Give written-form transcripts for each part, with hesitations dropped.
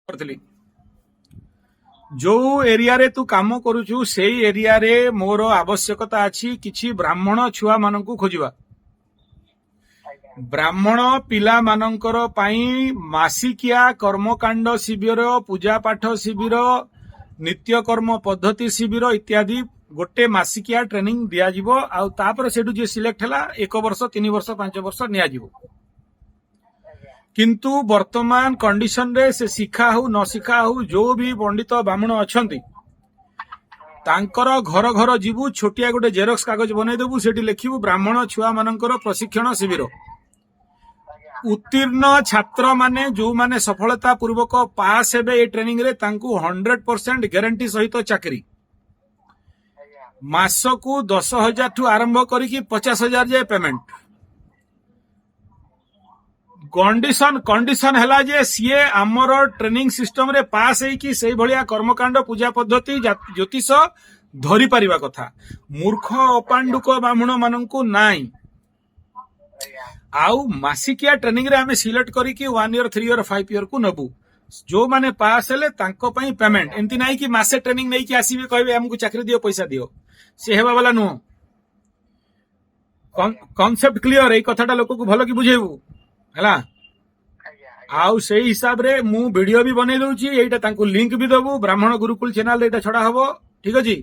କରିଥିଲି। ଯୋଉ ଏରିଆରେ ତୁ କାମ କରୁଛୁ, ସେଇ ଏରିଆରେ ମୋର ଆବଶ୍ୟକତା ଅଛି କିଛି ବ୍ରାହ୍ମଣ ଛୁଆ ମାନଙ୍କୁ ଖୋଜିବା। ବ୍ରାହ୍ମଣ ପିଲାମାନଙ୍କର ପାଇଁ ମାସିକିଆ କର୍ମକାଣ୍ଡ ଶିବିର, ପୂଜା ପାଠ ଶିବିର, ନିତ୍ୟକର୍ମ ପଦ୍ଧତି ଶିବିର ଇତ୍ୟାଦି ଗୋଟେ ମାସିକିଆ ଟ୍ରେନିଂ ଦିଆଯିବ। ଆଉ ତାପରେ ସେଠୁ ଯିଏ ସିଲେକ୍ଟ ହେଲା, ଏକ ବର୍ଷ, 3 ବର୍ଷ, 5 ବର୍ଷ ନିଆଯିବ। କିନ୍ତୁ ବର୍ତ୍ତମାନ କଣ୍ଡିସନରେ ସେ ଶିଖା ହଉ ନ ଶିଖା ହଉ, ଯୋଉ ବି ପଣ୍ଡିତ ବ୍ରାହ୍ମଣ ଅଛନ୍ତି, ତାଙ୍କର ଘର ଘର ଯିବୁ। ଛୋଟିଆ ଗୋଟେ ଜେରକ୍ସ କାଗଜ ବନେଇଦେବୁ, ସେଠି ଲେଖିବୁ ବ୍ରାହ୍ମଣ ଛୁଆ ମାନଙ୍କର ପ୍ରଶିକ୍ଷଣ ଶିବିର। ଉତ୍ତୀର୍ଣ୍ଣ ଛାତ୍ରମାନେ, ଯୋଉମାନେ ସଫଳତା ପୂର୍ବକ ପାସ୍ ହେବେ ଏ ଟ୍ରେନିଂରେ, ତାଙ୍କୁ 100% ଗ୍ୟାରେଣ୍ଟି ସହିତ ଚାକିରି। ମାସକୁ 10,000 ଠୁ ଆରମ୍ଭ କରିକି 50,000 ଯାଏ ପେମେଣ୍ଟ। କଣ୍ଡିସନ ହେଲା ଯେ ସିଏ ଆମର ଟ୍ରେନିଂ ସିଷ୍ଟମରେ ପାସ୍ ହେଇକି ସେଇଭଳିଆ କର୍ମକାଣ୍ଡ, ପୂଜା ପଦ୍ଧତି, ଜ୍ୟୋତିଷ ଧରି ପାରିବା କଥା। ମୂର୍ଖ ଅପାଣ୍ଡୁକ ବ୍ରାହ୍ମଣ ମାନଙ୍କୁ ନାଇଁ। ଆଉ ମାସିକିଆ ଟ୍ରେନିଂରେ ଆମେ ସିଲେକ୍ଟ କରିକି 1 ଇୟର, 3 ଇୟର, 5 ଇୟର କୁ ନବୁ। ଯୋଉମାନେ ପାସ୍ ହେଲେ ତାଙ୍କ ପାଇଁ ପେମେଣ୍ଟ। ଏମିତି ନାହିଁ କି ମାସେ ଟ୍ରେନିଂ ନେଇକି ଆସିବେ, କହିବେ ଆମକୁ ଚାକିରି ଦିଅ, ପଇସା ଦିଅ। ସେ ହେବା ବାଲା ନୁହଁ। Concept clear? ଏଇ କଥାଟା ଲୋକକୁ ଭଲ କି ବୁଝେଇବୁ, ହେଲା? ଆଉ ସେଇ ହିସାବରେ ମୁଁ ଭିଡିଓ ବି ବନେଇ ଦଉଛି, ଏଇଟା ତାଙ୍କୁ ଲିଙ୍କ ବି ଦବୁ। ବ୍ରାହ୍ମଣ ଗୁରୁକୁଲ ଚ୍ୟାନେଲରେ ଏଇଟା ଛଡା ହବ, ଠିକ ଅଛି?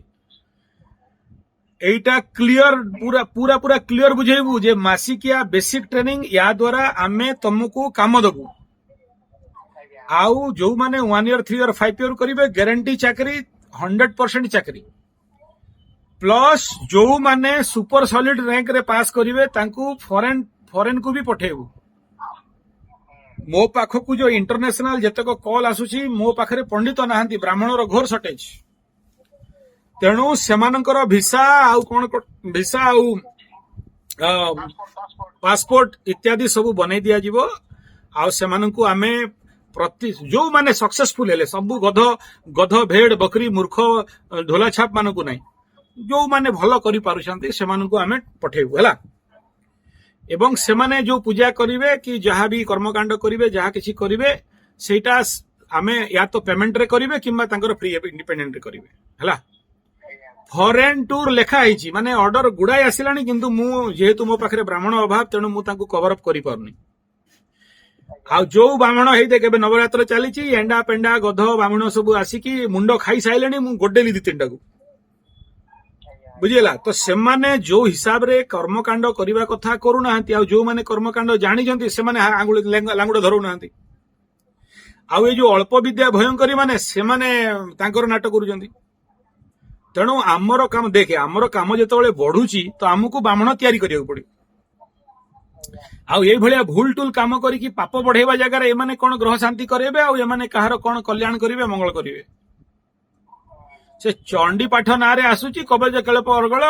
ଏଇଟା କ୍ଲିୟର, ପୁରା ପୁରା ପୁରା କ୍ଲିୟର ବୁଝେଇବୁ ଯେ ମାସିକିଆ ବେସିକ ଟ୍ରେନିଂ, ୟା ଦ୍ୱାରା ଆମେ ତମକୁ କାମ ଦବୁ। ଆଉ ଯୋଉମାନେ 1 ଇୟର, 3 ଇୟର, 5 ଇୟର କରିବେ, ଗ୍ୟାରେଣ୍ଟି ଚାକିରି, 100% ଚାକିରି। ପ୍ଲସ୍ ଯୋଉମାନେ ସୁପର ସଲିଡ ର୍ୟାଙ୍କରେ ପାସ୍ କରିବେ, ତାଙ୍କୁ ଫରେନ୍ କୁ ବି ପଠେଇବୁ। ମୋ ପାଖକୁ ଯୋଉ ଇଣ୍ଟରନ୍ୟାସନାଲ ଯେତେକ କଲ୍ ଆସୁଛି, ମୋ ପାଖରେ ପଣ୍ଡିତ ନାହାନ୍ତି, ବ୍ରାହ୍ମଣର ଘୋର ସର୍ଟେଜ। ତେଣୁ ସେମାନଙ୍କର ଭିସା ଆଉ କଣ ଭିସା ଆଉ ପାସପୋର୍ଟ ଇତ୍ୟାଦି ସବୁ ବନେଇ ଦିଆଯିବ। ଆଉ ସେମାନଙ୍କୁ ଆମେ ପ୍ରତି ଯୋଉମାନେ ସକ୍ସେସଫୁଲ ହେଲେ, ସବୁ ଗଧ ଗଧ, ଭେଡ, ବକରି, ମୂର୍ଖ, ଢୋଲା ଛାପ ମାନଙ୍କୁ ନାହିଁ, ଯୋଉମାନେ ଭଲ କରିପାରୁଛନ୍ତି ସେମାନଙ୍କୁ ଆମେ ପଠେଇବୁ, ହେଲା? ଏବଂ ସେମାନେ ଯୋଉ ପୂଜା କରିବେ କି ଯାହା ବି କର୍ମକାଣ୍ଡ କରିବେ, ଯାହା କିଛି କରିବେ, ସେଇଟା ଆମେ ୟା ତ ପେମେଣ୍ଟରେ କରିବେ କିମ୍ବା ତାଙ୍କର ଫ୍ରି ଇଣ୍ଡିପେଣ୍ଡେଣ୍ଟରେ କରିବେ, ହେଲା? ଫରେନ୍ ଟୁର ଲେଖା ହେଇଛି, ମାନେ ଅର୍ଡର ଗୁଡାଏ ଆସିଲାଣି, କିନ୍ତୁ ମୁଁ ଯେହେତୁ ମୋ ପାଖରେ ବ୍ରାହ୍ମଣ ଅଭାବ, ତେଣୁ ମୁଁ ତାଙ୍କୁ କଭର ଅପ୍ କରିପାରୁନି। ଆଉ ଯୋଉ ବ୍ରାହ୍ମଣ ହେଇ ଦେଖ, ଏବେ ନବରାତ୍ର ଚାଲିଛି, ଏଣ୍ଡା ପେଣ୍ଡା ଗଧ ବ୍ରାହ୍ମଣ ସବୁ ଆସିକି ମୁଣ୍ଡ ଖାଇ ସାରିଲେଣି। ମୁଁ ଗୋଡେଲି ଦି ତିନିଟାକୁ, ବୁଝିହେଲା ତ? ସେମାନେ ଯୋଉ ହିସାବରେ କର୍ମକାଣ୍ଡ କରିବା କଥା କରୁନାହାନ୍ତି। ଆଉ ଯୋଉମାନେ କର୍ମକାଣ୍ଡ ଜାଣିଛନ୍ତି, ସେମାନେ ଆଙ୍ଗୁଳି ଲାଙ୍ଗୁଡ ଧରଉନାହାନ୍ତି। ଆଉ ଏଇ ଯୋଉ ଅଳ୍ପ ବିଦ୍ୟା ଭୟଙ୍କରୀ ମାନେ, ସେମାନେ ତାଙ୍କର ନାଟ କରୁଛନ୍ତି। ତେଣୁ ଆମର କାମ ଦେଖେ, ଆମର କାମ ଯେତେବେଳେ ବଢୁଛି ତ ଆମକୁ ବ୍ରାହ୍ମଣ ତିଆରି କରିବାକୁ ପଡିବ। ଆଉ ଏଇଭଳିଆ ଭୁଲ ଟୁଲ କାମ କରିକି ପାପ ବଢେଇବା ଜାଗାରେ ଏମାନେ କଣ ଗ୍ରହ ଶାନ୍ତି କରିବେ? ଆଉ ଏମାନେ କାହାର କଣ କଲ୍ୟାଣ କରିବେ, ମଙ୍ଗଳ କରିବେ? ସେ ଚଣ୍ଡୀ ପାଠ ନାଁରେ ଆସୁଛି, କବଜ, କେଳପ, ଅର୍ଗଳ,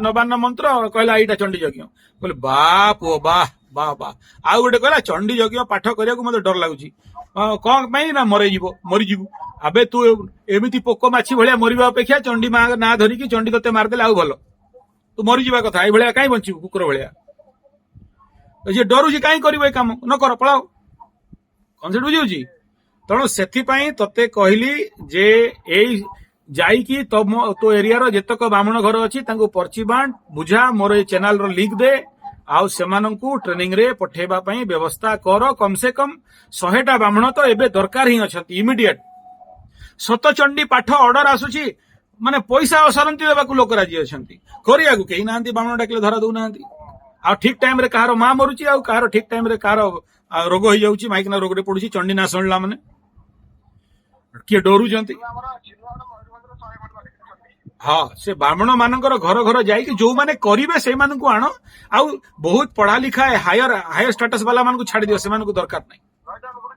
ନବାନ୍ନ ମନ୍ତ୍ର କହିଲା, ଏଇଟା ଚଣ୍ଡୀ ଯଜ୍ଞ। କହିଲେ ବା ପୁଅ ବା ବା ବା। ଆଉ ଗୋଟେ କହିଲା, ଚଣ୍ଡୀ ଯଜ୍ଞ ପାଠ କରିବାକୁ ମତେ ଡର ଲାଗୁଛି। କଣ ପାଇଁ ନା ମରେଇଯିବ, ମରିଯିବୁ। ଆବେ, ତୁ ଏମିତି ପୋକ ମାଛି ଭଳିଆ ମରିବା ଅପେକ୍ଷା ଚଣ୍ଡୀ ମା ନାଁ ଧରିକି ଚଣ୍ଡୀ ତତେ ମାରିଦେଲେ ଆଉ ଭଲ। ତୁ ମରିଯିବା କଥା, ଏଇଭଳିଆ କାହିଁ ବଞ୍ଚିବୁ କୁକୁର ଭଳିଆ? ତ ଯିଏ ଡରୁଛି କାହିଁ କରିବ ଏ କାମ? ନ କର, ପଳାଅ। କନସେପ୍ଟ ବୁଝିହଉଛି? ତେଣୁ ସେଥିପାଇଁ ତତେ କହିଲି ଯେ ଏଇ ଯାଇକି ତମ ତୋ ଏରିଆର ଯେତକ ବ୍ରାହ୍ମଣ ଘର ଅଛି, ତାଙ୍କୁ ପର୍ଚି ବାଣ୍ଟ, ବୁଝା, ମୋର ଏଇ ଚ୍ୟାନେଲର ଲିଙ୍କ ଦେ ଆଉ ସେମାନଙ୍କୁ ଟ୍ରେନିଂ ରେ ପଠେଇବା ପାଇଁ ବ୍ୟବସ୍ଥା କର। କମ ସେ କମ 100ଟା ବ୍ରାହ୍ମଣ ତ ଏବେ ଦରକାର ହିଁ ଅଛନ୍ତି ଇମିଡିଏଟ। ଶତଚଣ୍ଡୀ ପାଠ ଅର୍ଡର ଆସୁଛି, ମାନେ ପଇସା ଅସରନ୍ତି ଦେବାକୁ ଲୋକ ରାଜି ଅଛନ୍ତି, କରିବାକୁ କେହି ନାହାନ୍ତି। ବ୍ରାହ୍ମଣ ଡାକିଲେ ଧରା ଦଉନାହାନ୍ତି। ଆଉ ଠିକ ଟାଇମରେ କାହାର ମା ମରୁଛି, ଆଉ କାହାର ଠିକ ଟାଇମରେ କାହାର ରୋଗ ହେଇଯାଉଛି, ମାଇକିନା ରୋଗରେ ପଡୁଛି ଚଣ୍ଡୀ ନା ଶୁଣିଲା ମାନେ। କିଏ ଡରୁଛନ୍ତି। ଆମର ଚିନୁ, ଆମର ମୟୂରଭଞ୍ଜର 100 ଖଣ୍ଡ ପାଖରେ ଅଛନ୍ତି। ହଁ, ସେ ବ୍ରାହ୍ମଣ ମାନଙ୍କର ଘର ଘର ଯାଇକି ଯୋଉମାନେ କରିବେ ସେଇମାନଙ୍କୁ ଆଣ। ଆଉ ବହୁତ ପଢା ଲିଖା ହାୟର ହାୟର ଷ୍ଟାଟସ ବାଲା ମାନଙ୍କୁ ଛାଡି ଦିଅ, ସେମାନଙ୍କୁ ଦରକାର ନାହିଁ। ରହିଥା।